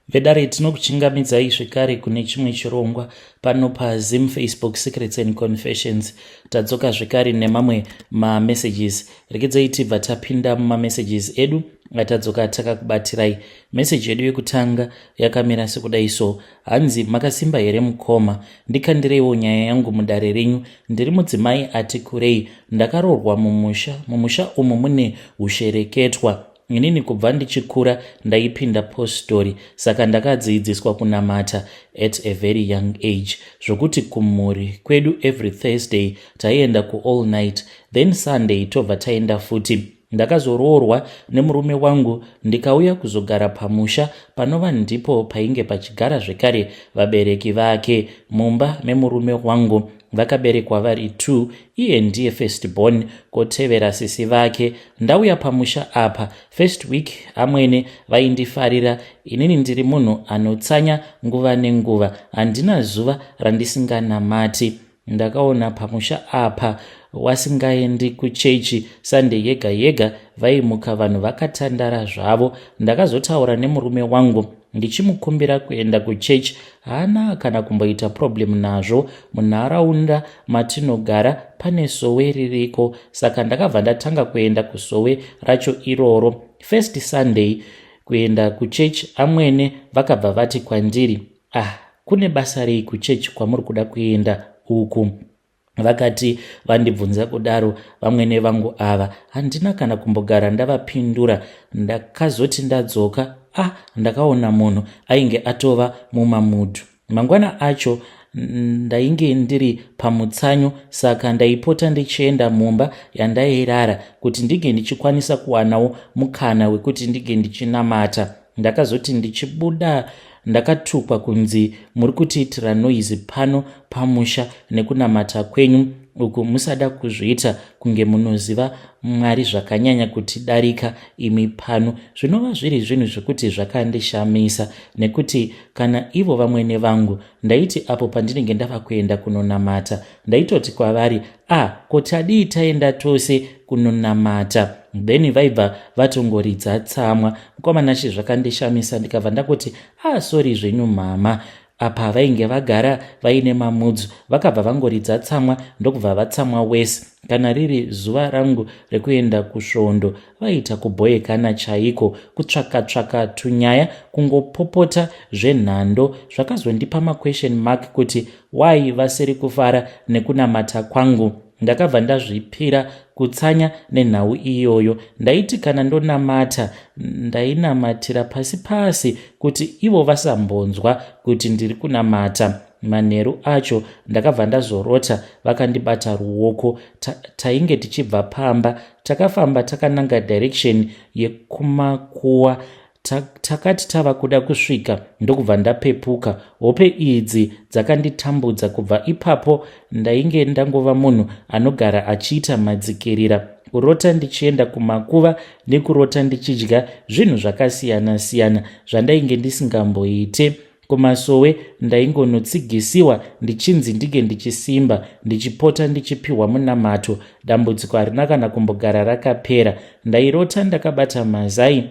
Vedare tinokuchingamidzai zvekare kune chimwe chirongwa pano paZim Facebook Secrets and Confessions. Tadzoka zvekare nemamwe mamessages. Regedzai tibva tapinda mumamessages edu atadzoka takakubatirai. Message yedu yekutanga yakamira sekudai so. Hanzi makasimba here mukoma? Ndikandireiwo nyaya yangu mudare renyu. Ndiri mudzimai ati kurei. Ndakaroorwa mumusha. Mumusha umu mune hushereketwa. Inini kubva ndichikura ndaipinda postori saka ndakadziidziswa kunamata at a very young age zvokuti kumhuri kwedu every Thursday taienda kuall night then Sunday tobva taenda futi. Ndakazoroorwa nemurume wangu ndikauya kuzogara pamusha panova ndipo painge pachigara zvekare vabereki vake mumba memurume wangu Vakaberekwa vari two iye ndiye first born kotevera sisi vake. Ndauya pamusha apa first week amwene vaindifarira inini ndiri munhu anotsanya nguva nenguva handina zuva randisinganamati. Ndakaona pamusha apa wasingaendi kuchechi Sunday yega yega vaimuka vanhu vakatandara zvavo. Ndakazotaura nemurume wangu ndichimukumbira kuenda kuchurch haana kana kumboita problem nazvo munharaunda matinogara pane sowe ririko saka ndakabva ndatanga kuenda kusowe racho iroro first Sunday kuenda kuchurch amwene vakabva vati kwandiri ah kune basa rei kuchurch kwamuri kuda kuenda uku Vakati vandibvunza kudaro vamwene vangu ava handina kana kumbogara ndavapindura. Ndakazoti ndadzoka ah ndakaona munhu ainge atova mumamudhu. Mangwana acho ndainge ndiri pamutsanyo saka ndaipota ndichienda mumba yandairara kuti ndinge ndichikwanisa kuwanawo mukana wekuti ndinge ndichinamata. Ndakazoti ndichibuda ndakatukwa kunzi muri kutiitira noise pano pamusha nekunamata kwenyu uku musada kuzviita kunge munoziva Mwari zvakanyanya kutidarika imi pano zvinova zviri zvinhu zvekuti zvakandishamisa nekuti kana ivo vamwene vangu ndaiti apo pandinenge ndava kuenda kunonamata ndaitoti kwavari ah ko tadii taenda tose kunonamata then vaibva vatongoridza tsamwa mukoma Nashe zvakandishamisa ndikabva ndakuti ah sorry zvenyu mhama apa vainge vagara vaine mamudzu vakabva vangoridza tsamwa ndokubva vatsamwa wese kana riri zuva rangu rekuenda kusvondo vaiita kubhoyekana chaiko kutsvaka tsvaka tunyaya kungopopota zvenhando zvakazondipa maquestion mark kuti why vasiri kufara nekunamata kwangu ndakabva ndazvipira kutsanya nenhau iyoyo ndaiti kana ndonamata ndainamatira pasi pasi kuti ivo vasambonzwa kuti ndiri kunamata manheru acho ndakabva ndazorota vakandibata ruoko Ta, tainge tichibva pamba takafamba takananga direction yekumakuwa Ta, takati tava kuda kusvika ndokubva ndapepuka hope idzi dzakanditambudza kubva ipapo ndainge ndangova munhu anogara achiita madzikirira kurota ndichienda kumakuva nekurota ndichidya zvinhu zvakasiyana siyana zvandainge ndisingamboite Kumasowe ndaingonotsigisiwa ndichinzi ndinge ndichisimba ndichipota ndichipihwa munamato. Dambudziko harina kana kumbogara rakapera. Ndairota ndakabata mazai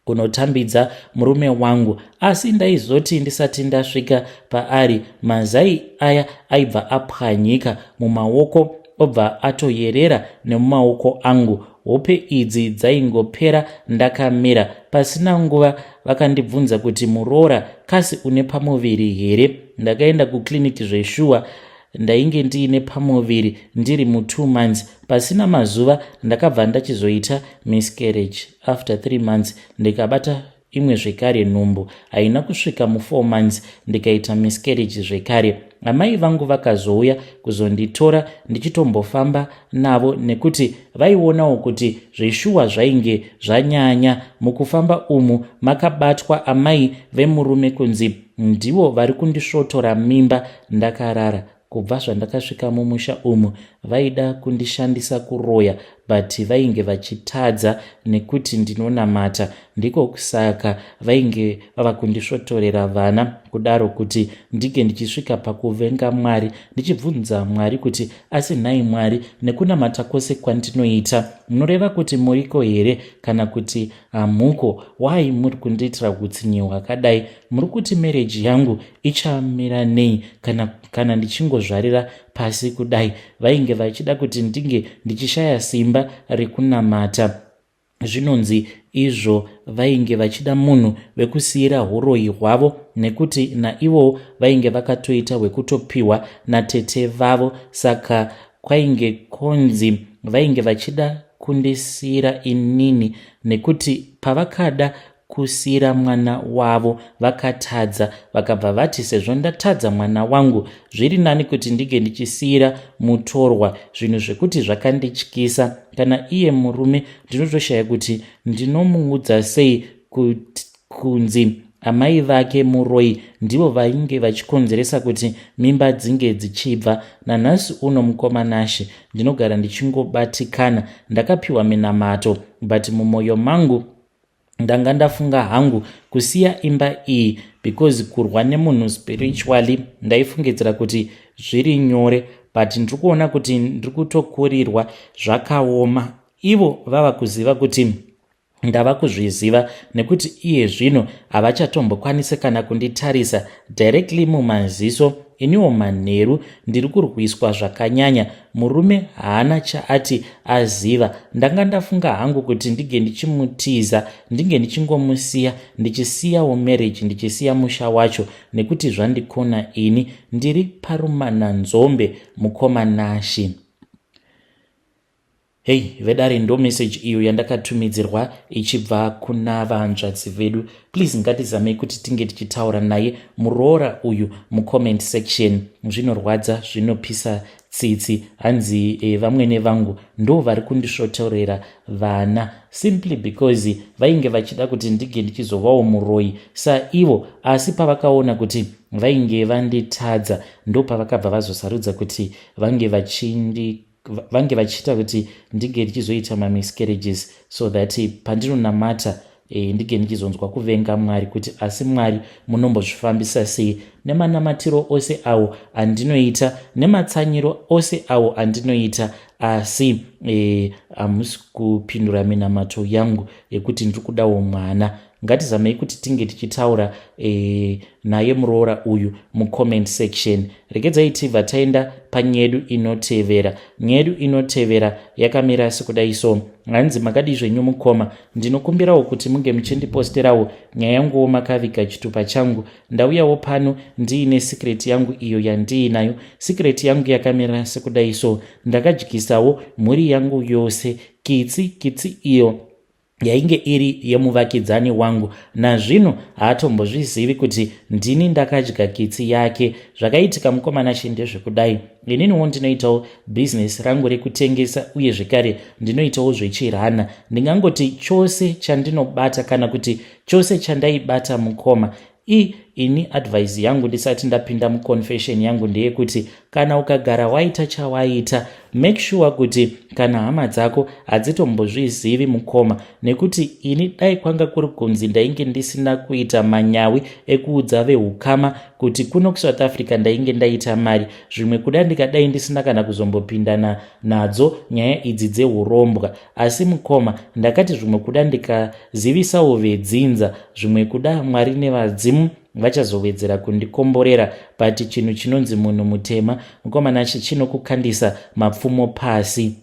kunotambidza murume wangu asi ndaizoti ndisati ndasvika paari mazai aya aibva apwanyika mumaoko obva atoyerera nemumaoko angu Hope idzi dzaingopera ndakamira. Pasina nguva vakandibvunza kuti muroora kasi une pamuviri here? Ndakaenda kuclinic zveshuwa ndainge ndiine pamuviri ndiri mutwo months. Pasina mazuva ndakabva ndachizoita miscarriage after three months ndikabata imwe zvekare nhumbu haina kusvika mufour months ndikaita miscarriage zvekare amai vangu vakazouya kuzonditora ndichitombofamba navo nekuti vaionawo kuti zveshuwa zvainge zvanyanya mukufamba umu makabatwa amai vemurume kunzi ndivo vari kundisvotora mimba ndakarara Kubva zvandakasvika mumusha umu vaida kundishandisa kuroya But vainge vachitadza nekuti ndinonamata. Ndiko kusaka vainge vava kundisvotorera vana kudaro, kuti ndinge ndichisvika pakuvenga Mwari, ndichibvunza Mwari kuti, "Asi nhai Mwari, nekunamata kwose kwandinoita, munoreva kuti muriko here kana kuti hamuko? Why muri kundiitira utsinye hwakadai? Muri kuti marriage yangu ichamira nei kana ndichingozvarira pasi kudai?" Vainge vachida kuti ndinge ndichishaya simba rekunamata. Zvinonzi izvo vainge vachida munhu vekusiyira uroyi hwavo, nekuti naivowo vainge vakatoita hwekutopiwa natete vavo. Saka kwainge konzi vainge vachida kundisiyira inini, nekuti pavakada kusiyira mwana wavo vakatadza. Vakabva vati, "Sezvo ndatadza mwana wangu, zviri nani kuti ndinge ndichisiyira mutorwa." Zvinhu zvekuti zvakandityisa. Kana iye murume ndinotoshaya kuti ndinomuudza sei kunzi amai vake muroi, ndivo vainge vachikonzeresa kuti mimba dzinge dzichibva. Nanhasi uno, mukoma Nashe, ndinogara ndichingobatikana. Ndakapiwa minamato, but mumwoyo mangu ndanga ndafunga hangu kusiya imba iyi, because kurwa nemunhu spiritually ndaifungidzira kuti zviri nyore, but ndiri kuona kuti ndiri kutokurirwa zvakaoma. Ivo vava kuziva kuti ndava kuzviziva, nekuti iye zvino havachatombokwanisi kana kunditarisa directly mumaziso. Iniwo manheru ndiri kurwiswa zvakanyanya. Murume haana chaati aziva. Ndanga ndafunga hangu kuti ndinge ndichimutiza, ndinge ndichingomusiya, ndichisiyawo marriage, ndichisiya musha wacho, nekuti zvandikona ini. Ndiri parumananzombe, mukoma Nashi. Hei vedare, ndo message iyo yandakatumidzirwa ichibva kuna vanzvadzi vedu. Please, ngatizamei kuti tinge tichitaura naye muroora uyu mucomment section. Zvinorwadza, zvinopisa tsitsi. Hanzi vamwene vangu ndo vari kundisvotorera vana simply because vainge vachida kuti ndinge ndichizovawo muroi saivo. Asi pavakaona kuti vainge vanditadza, ndo pavakabva vazosarudza kuti vange vachiita kuti ndinge ndichizoita mamiscarriages, so that pandinonamata ndinge ndichizonzwa kuvenga Mwari, kuti, "Asi Mwari, munombozvifambisa sei nemanamatiro ose awo andinoita, nematsanyiro ose awo andinoita, asi hamusi kupindura minamato yangu yekuti ndiri kudawo mwana?" Ngatizamei kuti tinge tichitaura naye muroora uyu mucomment section. Regedzai tibva taenda panyedu inotevera. Nyedu inotevera yakamira sekudai so. Hanzi, "Makadi zvenyu mukoma? Ndinokumbirawo kuti munge muchindiposterawo nyaya yanguwo makaviga chitupa changu. Ndauyawo pano ndiine secret yangu iyo yandiinayo. Secret yangu yakamira sekudai so. Ndakadyisawo mhuri yangu yose kitsi, kitsi iyo yainge iri yemuvakidzani wangu. Nazvino haatombozvizivi kuti ndini ndakadya kitsi yake. Zvakaitika, mukoma Nashe, ndezvekudai. Ininiwo ndinoitawo bhizinesi rangu rekutengesa, uye zvekare ndinoitawo zvechirana. Ndingangoti chose chandinobata, kana kuti chose chandaibata, mukoma. Ini advice yangu ndisati ndapinda muconfession yangu ndeyekuti kana ukagara waita chawaita, make sure kuti kana hama dzako hadzitombozvizivi, mukoma. Nekuti ini dai kwanga kuri kunzi ndainge ndisina kuita manyawi ekuudza veukama kuti kuno kuSouth Africa ndainge ndaita mari, zvimwe kuda ndikadai ndisina kana kuzombopindana nadzo nyaya idzi dzeurombwa. Asi mukoma, ndakati zvimwe kuda ndikazivisawo vedzinza, zvimwe kuda Mwari nevadzimu vachazowedzera kundikomborera. But chinhu chinonzi munhu mutema, mukoma Nashi, chinokukandisa mapfumo pasi.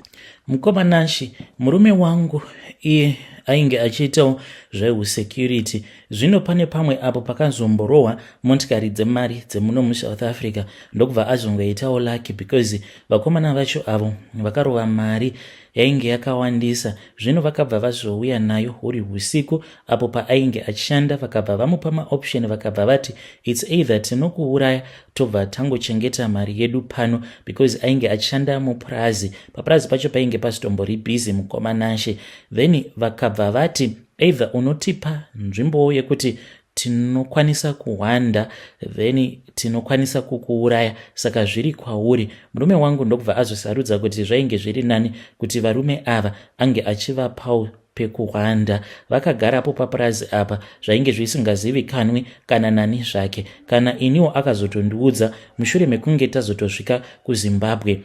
Mukoma Nashi, murume wangu iye ainge achiitawo zveusecurity. Zvino pane pamwe apo pakazomborohwa motikari dzemari dzemuno muSouth Africa, ndokubva azongoitawo lucky, because vakomana vacho avo vakarova mari yainge yakawandisa. Zvino vakabva vazouya nayo huri usiku apo paainge achishanda. Vakabva vamupa maoption, vakabva vati, 'It's either tinokuuraya, tobva tangochengeta mari yedu pano,' because ainge achishanda mupurazi. Papurazi pacho painge pasitombori busy, mukoma Nashe. Then vakabva vati, 'Either unotipa nzvimbowo yekuti Tinokwanisa kuhwanda, then tinokwanisa kukuuraya, saka zviri kwauri. Murume wangu ndokubva azosarudza kuti zvainge zviri nani kuti varume ava ange achivapawo pekuhwanda. Vakagarapo papurazi apa, zvainge zvisingazivikanwi kana nani zvake, kana iniwo. Akazotondiudza mushure mekunge tazotosvika kuZimbabwe.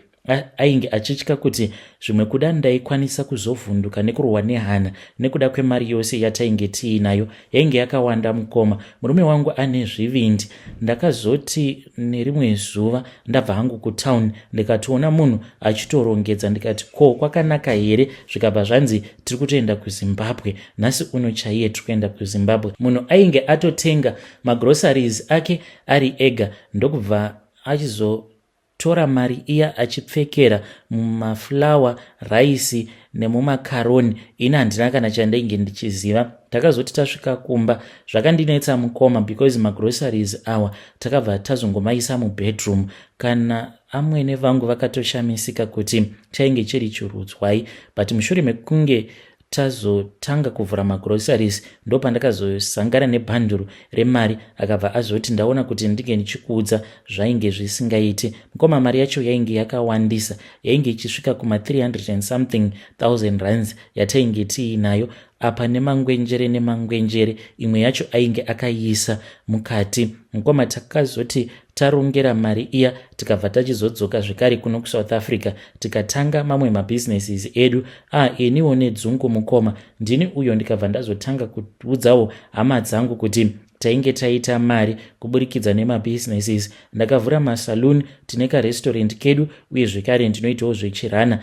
Ainge achitya kuti zvimwe kuda ndaikwanisa kuzovhunduka nekurohwa nehana nekuda kwemari yose yatainge tiinayo. Yainge yakawanda, mukoma. Murume wangu ane zvivindi. Ndakazoti nerimwe zuva ndabva hangu kutown, ndikatoona munhu achitorongedza. Ndikati, "Ko kwakanaka here?" Zvikabva zvanzi, "Tiri kutoenda kuZimbabwe nhasi uno chaiye, tiri kuenda kuZimbabwe." Munhu ainge atotenga magroceries ake ari ega, ndokubva achizotora mari iya achipfekera mumaflour, raisi nemumakaroni. Ini handina kana chandainge ndichiziva. Takazoti tasvika kumba, zvakandinetsa, mukoma, because magroceries awa takabva tazongomaisa mubedroom. Kana amwene vangu vakatoshamisika kuti chainge chiri chirudzwai. But mushure mekunge tazotanga kuvhura magroceries, ndopandakazosangana nebhanduru remari. Akabva azoti, "Ndaona kuti ndinge ndichikuudza." Zvainge zvisingaiti, mukoma. Mari yacho yainge yakawandisa, yainge ichisvika kuma300 and something thousand rands yatainge tiinayo apa, nemangwenjere nemangwenjere. Imwe yacho ainge akaiisa mukati, mukoma. Takazoti tarongera mari iya, tikabva tachizodzoka zvekare kuno kuSouth Africa, tikatanga mamwe mabusinesses edu. A iniwo nedzungu, mukoma, ndini uyo. Ndikabva ndazotanga kuudzawo hama dzangu kuti tainge taita mari kuburikidza nemabusinesses. Ndakavhura masaloon, tine karestaurant kedu, uye zvekare ndinoitawo zvechirana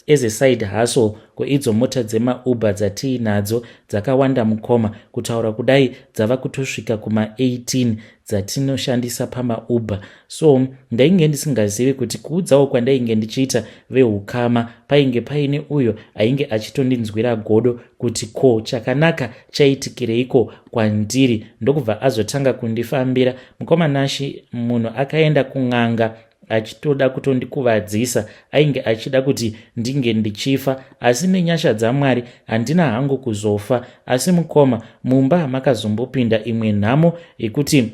as a side hustle. Kuidzo mota dzemaUber dzatiinadzo dzakawanda, mukoma. Kutaura kudai dzava kutosvika kuma18 dzatinoshandisa pamaUber. So ndainge ndisingazivi kuti kuudzawo kwandainge ndichiita veukama, painge paine uyo ainge achitondinzwira godo kuti ko chakanaka chaitikireiko kwandiri, ndokubva azotanga kundifambira. Mukoma Nashi, munhu akaenda kun'anga achitoda kutondikuvadzisa. Ainge achida kuti ndinge ndichifa, asi nenyasha dzaMwari handina hangu kuzofa. Asi mukoma, mumba makazombopinda imwe nhamo yekuti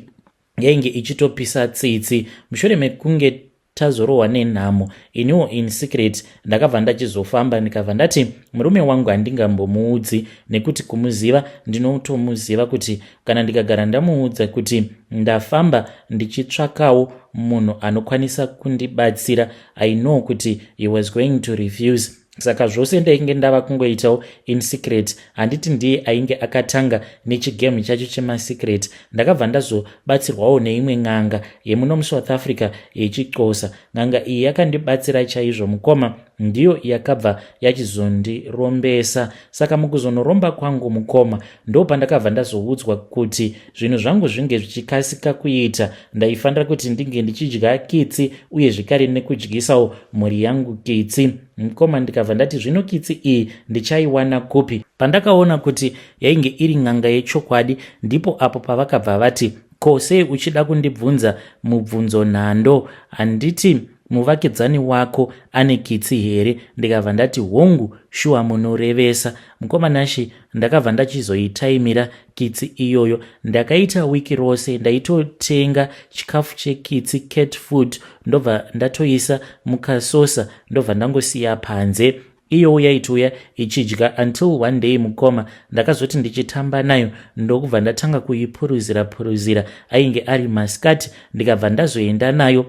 yainge ichitopisa tsitsi. Mushure mekunge tazorohwa nenhamo, iniwo in secret ndakabva ndachizofamba, ndikabva ndati murume wangu handingambomuudzi, nekuti kumuziva ndinotomuziva kuti kana ndikagara ndamuudza kuti ndafamba ndichitsvakawo munhu anokwanisa kundibatsira, I know kuti he was going to refuse. Saka zvose ndainge ndava kungoitawo in secret. Handiti ndiye ainge akatanga nechigame chacho chemasecret? Ndakabva ndazobatsirwawo neimwe n'anga yemuno muSouth Africa yechiXhosa. N'anga iyi yakandibatsira chaizvo, mukoma. Ndiyo yakabva yachizondirombesa. Saka mukuzonoromba kwangu, mukoma, ndo pandakabva ndazoudzwa kuti zvinhu zvangu zvinge zvichikasika kuita, ndaifanira kuti ndinge ndichidya kitsi, uye zvekare nekudyisawo mhuri yangu kitsi. Mukoma, ndikabva ndati, "Zvino kitsi iyi ndichaiwana kupi?" Pandakaona kuti yainge iri n'anga yechokwadi, ndipo apo pavakabva vati, "Ko sei uchida kundibvunza mubvunzo nhando? Handiti muvakidzani wako ane kitsi here?" Ndikabva ndati, "Hongu." "Shuwa munorevesa, mukoma Nashi." Ndakabva ndachizoitaimira kitsi iyoyo. Ndakaita wiki rose ndaitotenga chikafu chekitsi, cat food, ndobva ndatoisa mukasosa, ndobva ndangosiya panze. Iyowo yaitouya ichidya until one day, mukoma, ndakazoti ndichitamba nayo, ndokubva ndatanga kuipuruzira puruzira. Ainge ari masikati. Ndikabva ndazoenda nayo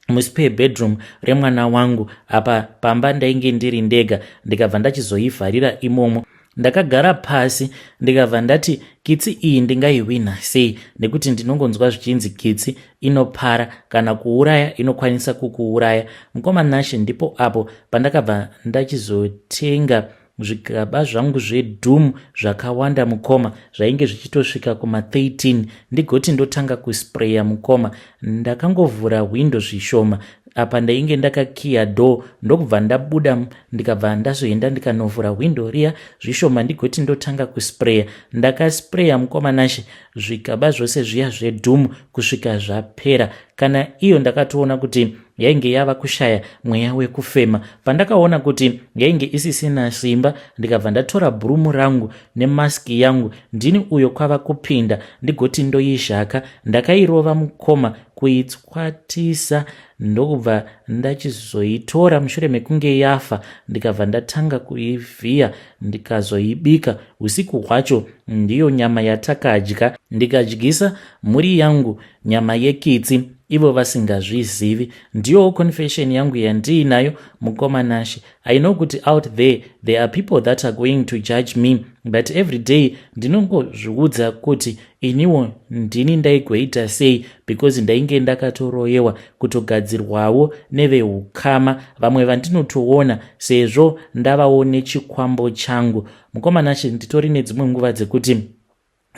muspare bedroom remwana wangu. Apa pamba ndainge ndiri ndega. Ndikabva ndachizoivharira imomo. Ndakagara pasi, ndikabva ndati, "Kitsi iyi ndingaihwina sei? Nekuti ndinongonzwa zvichinzi kitsi inopara, kana kuuraya inokwanisa kukuuraya." Mukoma Nashe, ndipo apo pandakabva ndachizotenga zvigaba zvangu zveDoom zvakawanda, mukoma, zvainge zvichitosvika kuma13. Ndigoti ndotanga kuspreya, mukoma, ndakangovhura hwindo zvishoma. Apa ndainge ndakakiya door. Ndokubva ndabuda, ndikabva ndazoenda ndikanovhura hwindo riya zvishoma, ndigoti ndotanga kuspreya. Ndakaspreya, mukoma Nashe, zvigaba zvose zviya zveDoom kusvika zvapera. Kana iyo ndakatoona kuti Yainge yava kushaya mweya wekufema. Pandakaona kuti yainge isisina simba, ndikabva ndatora bhurumu rangu nemaski yangu, ndini uyo kwava kupinda ndigoti ndoizhaka. Ndakairova mukoma, kuitswatisa, ndokubva ndachizoitora mushure mekunge yafa. Ndikabva ndatanga kuivhiya, ndikazoibika usiku hwacho. Ndiyo nyama yatakadya, ndikadyisa mhuri yangu nyama yekitsi ivo vasingazvizivi. Ndiyowo confession yangu yandiinayo, mukoma Nashe. I know kuti out there, there are people that are going to judge me, but every day ndinongozviudza kuti iniwo ndini ndaigoita sei, because ndainge ndakatoroyewa, kutogadzirwawo neveukama vamwe vandinotoona sezvo ndavawo nechikwambo changu. Mukoma Nashe, nditori nedzimwe nguva dzekuti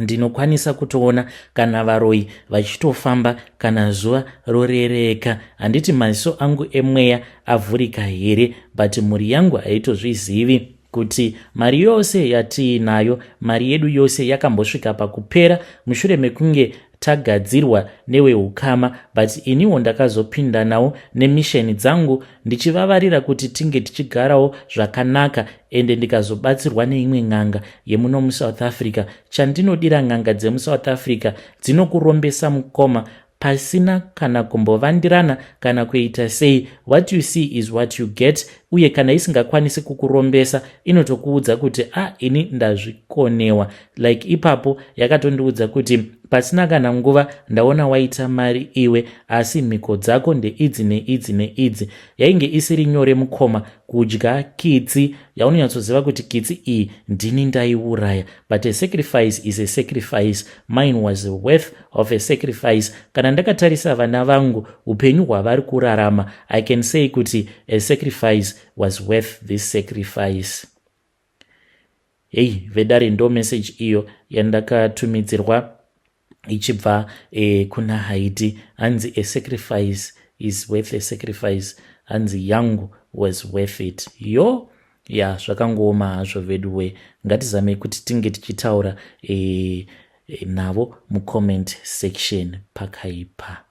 ndinokwanisa kutoona kana varoyi vachitofamba kana zuva rorereka. Handiti maziso angu emweya avhurika here? But mhuri yangu haitozvizivi kuti mari yose yatiinayo, mari yedu yose yakambosvika pakupera mushure mekunge tagadzirwa neweukama. But iniwo ndakazopinda nawo nemisheni dzangu, ndichivavarira kuti tinge tichigarawo zvakanaka, ende ndikazobatsirwa neimwe n'anga yemuno muSouth Africa. Chandinodira n'anga dzemuSouth Africa, dzinokurombesa mukoma pasina kana kumbovandirana kana kuita sei. What you see is what you get. Uye kana isingakwanisi kukurombesa, inotokuudza kuti a ah, ini ndazvikonewa. Like ipapo yakatondiudza kuti pasina kana nguva ndaona waita mari iwe, asi mhiko dzako ndeidzi neidzi neidzi. Yainge isiri nyore mukoma, kudya kitsi yaunonyatsoziva kuti kitsi iyi ndini ndaiuraya. But a sacrifice is a sacrifice. Mine was worth of a sacrifice. Kana ndakatarisa vana vangu, upenyu hwavari kurarama, I can say kuti a sacrifice was worth this sacrifice. Hei vedare, ndo message iyo yandakatumidzirwa ichibva kuna Haiti. Hanzi a sacrifice is worth a sacrifice. Hanzi yangu was worth it. Yo ya, zvakangooma hazvo veduwe. Ngatizamei kuti tinge tichitaura navo mucomment section. Pakaipa.